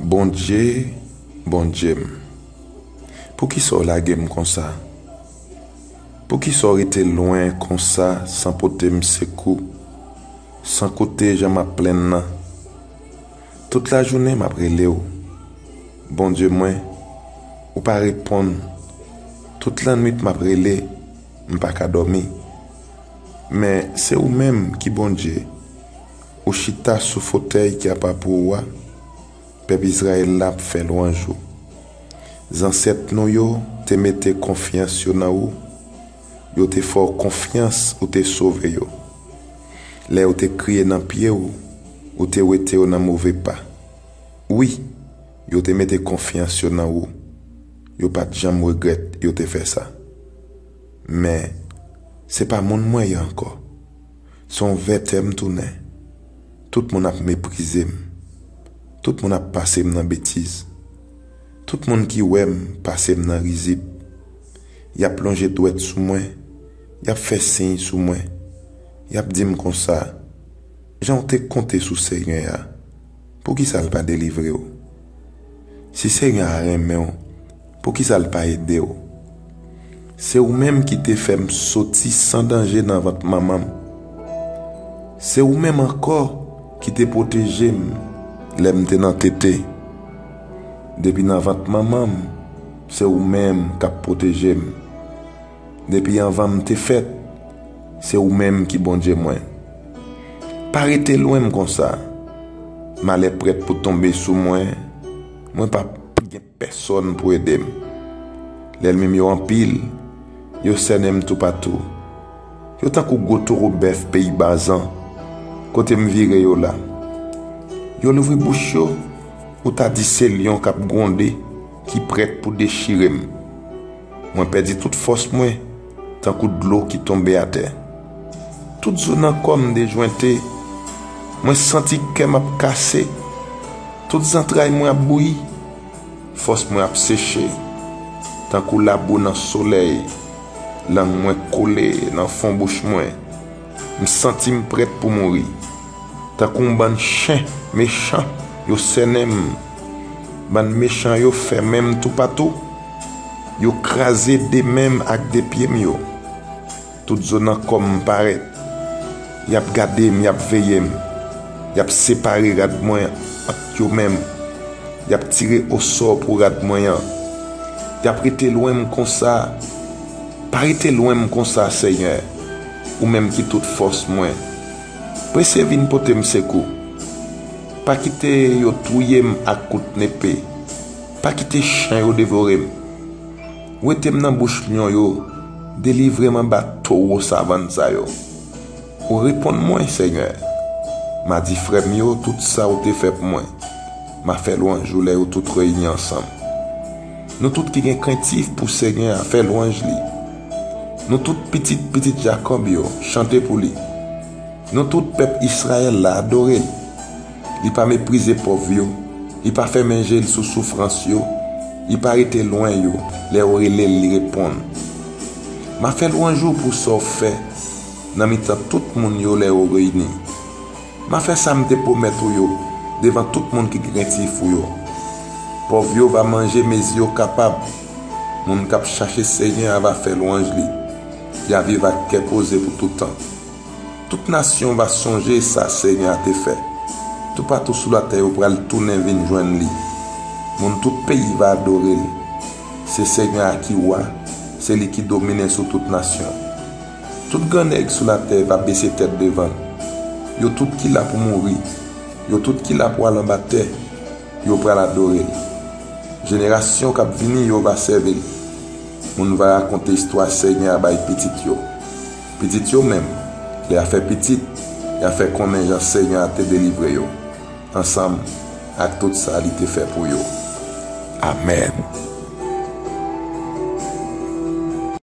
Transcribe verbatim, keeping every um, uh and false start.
Bondye, Bondye m, poukisa w lage m konsa? Poukisa w rete lwen konsa san pote m sekou, san koute jan m ap plenn nan? Tout lajounen m ap rele w. Bondye mwen, ou pa reponn. Tout lannwit m ap rele, m pa ka dòmi. Men se ou menm ki Bondye. Ou chita sou fotèy ki apa pou ou a. Pèp Izrayèl la ap fè lwanj ou. Zansèt nou yo te mete konfyans yo nan ou. Yo te fè w konfyans, ou te sove yo. Lè yo te kriye nan pye w, ou te wete yo nan move pa. Wi, yo te mete konfyans yo nan ou. Yo pa t janm regrèt yo te fè sa. Men, se pa moun mwen ye ankò. Se yon vètè m tounen. Tout moun ap meprize m. Tout moun ap pase m nan betiz. Tout moun ki wè m pase m nan rizib. Y ap lonje dwèt sou mwen. Y ap fè siy sou mwen. Y ap di m konsa, "Jan w te konte sou Senyè a, poukisa l pa delivre w? Si Senyè a renmen w, poukisa l pa ede w? Se ou menm ki te fè m soti san danje nan vant manman m. Se ou menm ankò ki te pwoteje m lè m te nan tete. Depi nan vant manman m, se ou menm k ap pwoteje m. Depi anvan m te fèt, se ou menm ki Bondye mwen. Pa rete lwen m konsa. Malè prèt pou tonbe sou mwen, mwen p ap gen pèsonn pou ede m. Lènmi m yo anpil, yo sènen m toupatou. Yo tankou gwo towo bèf peyi Bazan, kote m vire yo la. Yo louvri bouch yo, ou ta di se lyon k ap gwonde, ki prèt pou dechire m. Mwen pèdi tout fòs mwen, tankou dlo ki tonbe atè. Tout zo nan kò m dejwente. Mwen santi kè m ap kase. Tout zantray mwen ap bouyi. Fòs mwen ap seche. Tankou labou nan solèy, lang mwen kole nan fon bouch mwen. M santi m prèt pou mouri. Tankou yon bann chen mechan, yo sènen m. Bann mechan yo fèmen m toupatou. Yo kraze de men m ak de pye m yo. Tout zo nan kò m parèt. Y ap gade m, y ap veye m. Y ap separe rad mwen ant yo menm. Y ap tire osò pou rad mwen an. Y ap rete lwen m konsa. Pa rete lwen m konsa, Senyè, ou menm ki tout fòs mwen. Prese vin pote m sekou. Pa kite yo touye m ak kout nepe. Pa kite chen yo devore m. Wete m nan bouch lyon yo, delivre m anba towo savann sa yo. Ou reponn mwen, Senyè. M a di frè m yo tout sa ou te fè pou mwen. M a fè lwanj ou lè yo tout reyini ansanm. Nou tout ki gen krentif pou Senyè a, fè lwanj li. Nou tout pitit pitit Jakòb yo, chante pou li. Nou tout pèp Izrayèl la, adore l. Li pa meprize pòv yo, li pa fèmen je l sou soufrans yo, li pa rete lwen yo, lè yo rele l, li reponn. M a fè lwanj ou pou sa w fè nan mitan tout moun yo lè yo reyini. M a fè sa m te pwomèt ou yo devan tout moun ki krentif ou yo. Pòv yo va manje mezi yo kapab. Moun k ap chache Senyè a va fè lwanj li. Y a viv ak kè poze pou toutan. Tout nasyon va sonje sa Senyè a te fè. Toupatou sou latè yo pral tounen vin jwenn li. Moun tout peyi va adore l. Se Senyè a ki wa, se li ki domine sou tout nasyon. Tout gran nèg sou latè va bese tèt devan l. Yo tout ki la pou mouri, yo tout ki la pou al anba tè, yo pral adore l. Jenerasyon k ap vini yo va sèvi l. Moun va rakonte istwa Senyè a bay pitit yo. Pitit yo menm, lè y a fè pitit, y a fè konnen jan Senyè a te delivre yo, ansanm ak tout sa li te fè pou yo. Amèn.